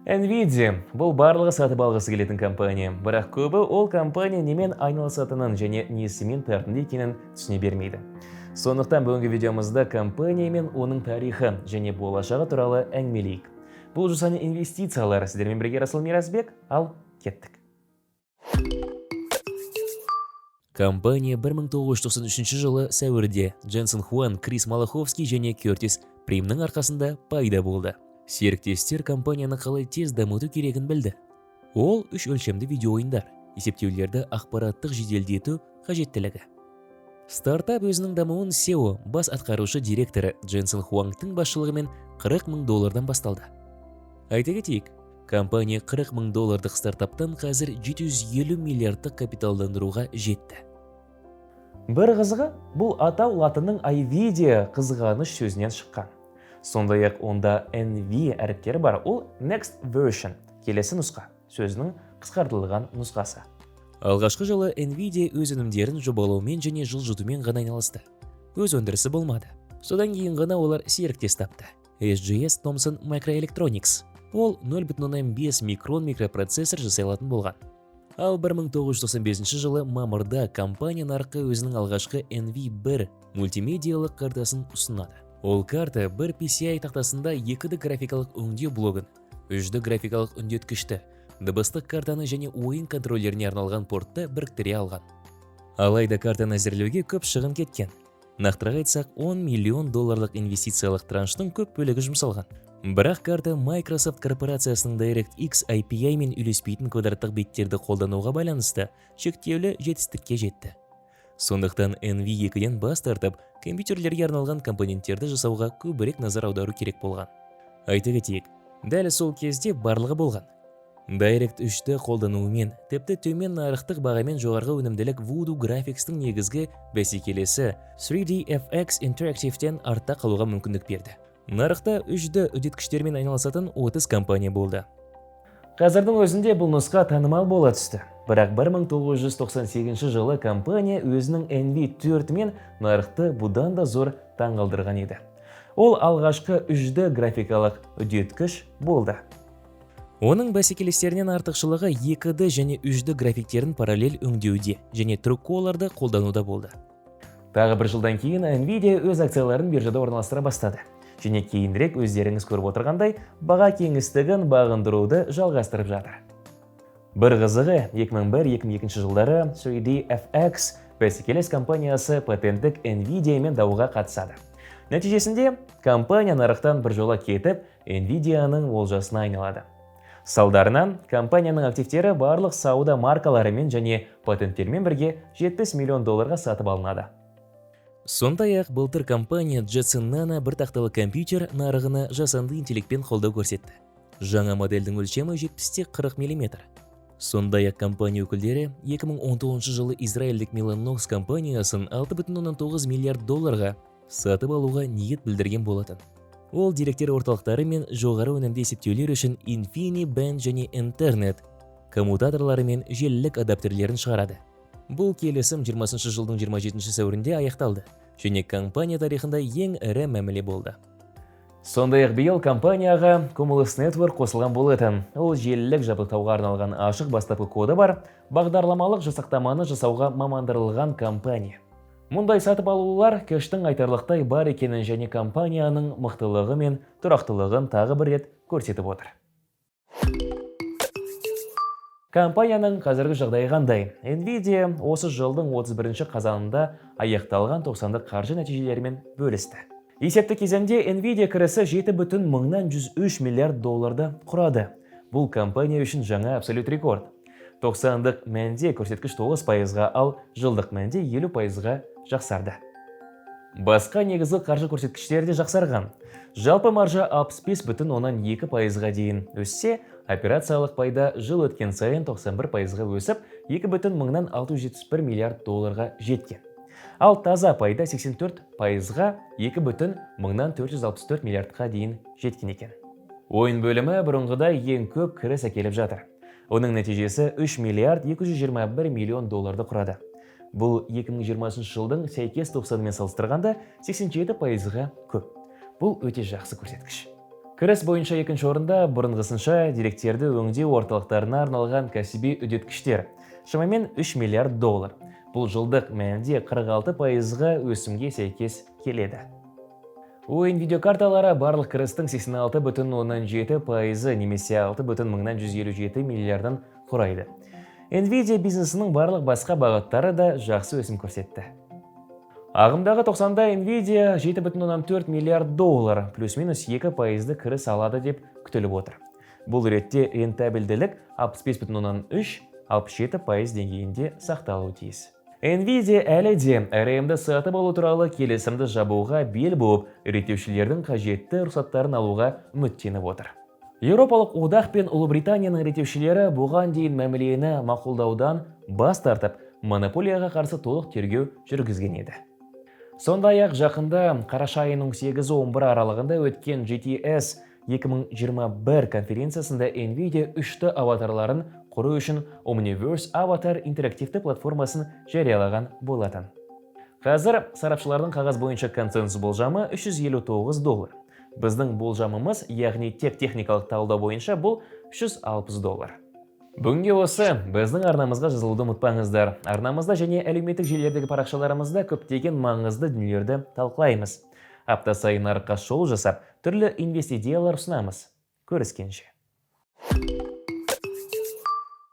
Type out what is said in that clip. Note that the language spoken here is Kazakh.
Nvidia – бұл барлығы сатып алғысы келетін компания, бірақ көбі ол компания немен айналысатынын және несімен тартымды екенін түсіне бермейді. Сондықтан бүгінгі видеомызда компания мен оның тарихы және болашағы туралы әңгімелейік. Бұл «Жусани инвестициялар», сіздермен бірге Расул Мирасбек, ал кеттік. Компания 1993 жылы сәуірде Дженсен Хуан, Крис Малаховский және Кертис Примнің арқасында пайда болды. Серіктестер компанияны қалай тез дамыту керегін білді. Ол үш өлшемді видео ойындар, есептеулерді ақпараттық жеделдету қажеттілігі. Стартап өзінің дамуын CEO, бас атқарушы директоры Дженсен Хуангтың басшылығымен 40 мың доллардан басталды. Айта кетейік, компания 40 мың долларлық стартаптан қазір 750 миллиардтық капиталдандыруға жетті. Бір қызығы, бұл атау латынның Nvidia қызғаныш сөзінен шыққан. Сондай-ақ онда NV әріптері бар, ол Next Version, келесі нұсқа, сөзінің қысқартылған нұсқасы. Алғашқы жылы Nvidia өз өнімдерін жобалаумен және жылжытумен ғана айналысты. Өз өндірісі болмады. Содан кейін ғана олар серіктес тапты. SGS Thomson Microelectronics. Ол 0,5 микрон микропроцессор жасай алатын болған. Ал 1995 жылы мамырда компания нарыққа өзінің алғашқы NV1 мультимедиялық картасын ұсынады. Ол карта бір PCI тақтасында 2D графикалық өңдеу блогын, 3D графикалық үндеткішті, дыбыстық картаны және ойын контроллеріне арналған портты біріктіре алған. Алайда картаны әзірлеуге көп шығын кеткен. Нақтырақ айтсақ, 10 миллион долларлық инвестициялық транштың көп бөлігі жұмсалған. Бірақ карта Microsoft корпорациясының DirectX API мен үйлеспейтін квадраттық беттерді қолдануға байланысты шектеулі жетістікке жетті. Сондықтан NV2-ден бас тартып, компьютерлерге арналған компоненттерді жасауға көбірек назар аудару керек болған. Айта кетейік, дәл сол кезде барлығы болған. Direct 3-ті қолдануымен, тіпті төмен нарықтық бағамен жоғарғы өнімділік Voodoo Graphics-тің негізгі бәсекелесі 3DFX Interactive-тен артта қалуға мүмкіндік берді. Нарықта 3D үдеткіштермен айналысатын 30 компания болды. Қазірдің өзінде бұл нұсқа танымал бола түсті. Бірақ 1998 жылы компания өзінің NV4 мен нарықты бұдан да зор таңғалдырған еді. Ол алғашқы 3D графикалық үдеткіш болды. Оның бәсекелестерінен артықшылығы 2D және 3D графиктерін параллель өңдеуде және True қолдануда болды. Тағы бір жылдан кейін Nvidia өз акцияларын биржада орналастыра бастады. Және кейінірек өздеріңіз көріп отырғандай, баға кеңістігін бағындыруды жалғастырып жатыр. Бір қызығы, 2001-2002 жылдары 3DFX бәсекелес компаниясы патенттік Nvidia мен дауға қатысады. Нәтижесінде компания нарықтан біржола кетіп, Nvidia-ның олжасына айналады. Салдарынан компанияның активтері барлық сауда маркаларымен және патенттермен бірге 70 миллион долларға сатып алынады. Сондай-ақ былтыр компания Jetson Nano бір тақталы компьютер нарығына жасанды интеллектпен қолдау көрсетті. Жаңа модельдің өлшемі 70-40 мм. Сондай-ақ компания өкілдері 2019 жылы израильдік Mellanox компаниясын 6,9 миллиард долларға сатып алуға ниет білдірген болатын. Ол деректер орталықтары мен жоғары өнімді есептеулер үшін InfiniBand және Ethernet коммутаторлары мен желілік адаптерлерін шығарады. Бұл келісім 20 жылдың 27 сәуірінде аяқталды және компания тарихында ең ірі мәміле болды. Сондай-ақ биыл компанияға Cumulus Network қосылған болатын. Ол желілік жабдықтауға арналған ашық бастапқы коды бар бағдарламалық жасақтаманы жасауға мамандырылған компания. Мұндай сатып алулар кэштің айтарлықтай бар екенін және компанияның мықтылығы мен тұрақтылығын тағы бір рет көрсетіп отыр. Компанияның қазіргі жағдайы қандай? Nvidia осы жылдың 31 қазанында аяқталған 90-дық қаржы нәтижелерімен бөлісті. Есепті кезеңде Nvidia кірісі 7,103 миллиард долларды құрады. Бұл компания үшін жаңа абсолют рекорд. 90-дық мәнде көрсеткіш 9 пайызға, ал жылдық мәнде 50 пайызға жақсарды. Басқа негізгі қаржы көрсеткіштері де жақсарған. Жалпы маржа 65,2 пайызға дейін өссе, операциялық пайда жыл өткен сайын 91 пайызға өсіп, 2,671 миллиард долларға жеткен. Ал таза пайда 84 пайызға 2,464 миллиардқа дейін жеткен екен. Ойын бөлімі бұрынғыдай ең көп кіріс әкеліп жатыр. Оның нәтижесі 3 миллиард 221 миллион долларды құрады. Бұл 2020 жылдың сәйкес тоқсанымен салыстырғанда 87 пайызға көп. Бұл өте жақсы көрсеткіш. Кіріс бойынша екінші орында бұрынғысынша деректерді өңдеу орталықтарына арналған кәсіби үдеткіштер, шамамен 3 миллиард доллар. Бұл жылдық мәнде 46%-ға өсімге сәйкес келеді. Ойын видеокарталары барлық кірістің 86,7% немесе 6,157 миллиардын құрайды. Nvidia бизнесінің барлық басқа бағыттары да жақсы өсім көрсетті. Ағымдағы 90-да Nvidia 7,4 миллиард доллар, плюс-минус 2%-ды кіріс алады деп күтіліп отыр. Бұл ретте рентабельділік 65,3-67% деңгейінде сақталуы тиіс. Nvidia әлі де ARM-ді сатып алу туралы келісімді жабуға бел буып, реттеушілердің қажетті рұқсаттарын алуға үміттеніп отыр. Еуропалық одақ пен Ұлыбританияның реттеушілері бұған дейін мәмілені мақұлдаудан бас тартып, монополияға қарсы толық тергеу жүргізген еді. Сондай-ақ жақында, қараша айының 8-11 аралығында өткен GTC 2021 конференциясында Nvidia 3D аватарларын құру үшін Omniverse Avatar интерактивті платформасын жариялаған болатын. Қазір сарапшылардың қағаз бойынша консенсус болжамы 359 доллар. Біздің болжамымыз, яғни тек техникалық талдау бойынша, бұл 360 доллар. Бүгінге осы. Біздің арнамызға жазылуды ұмытпаңыздар. Арнамызда және әлеуметтік желілердегі парақшаларымызда көптеген маңызды дүниелерді талқылаймыз. Апта сайын нарыққа шолу жасап, түрлі инвест идеялар ұсынамыз. Көріскенше.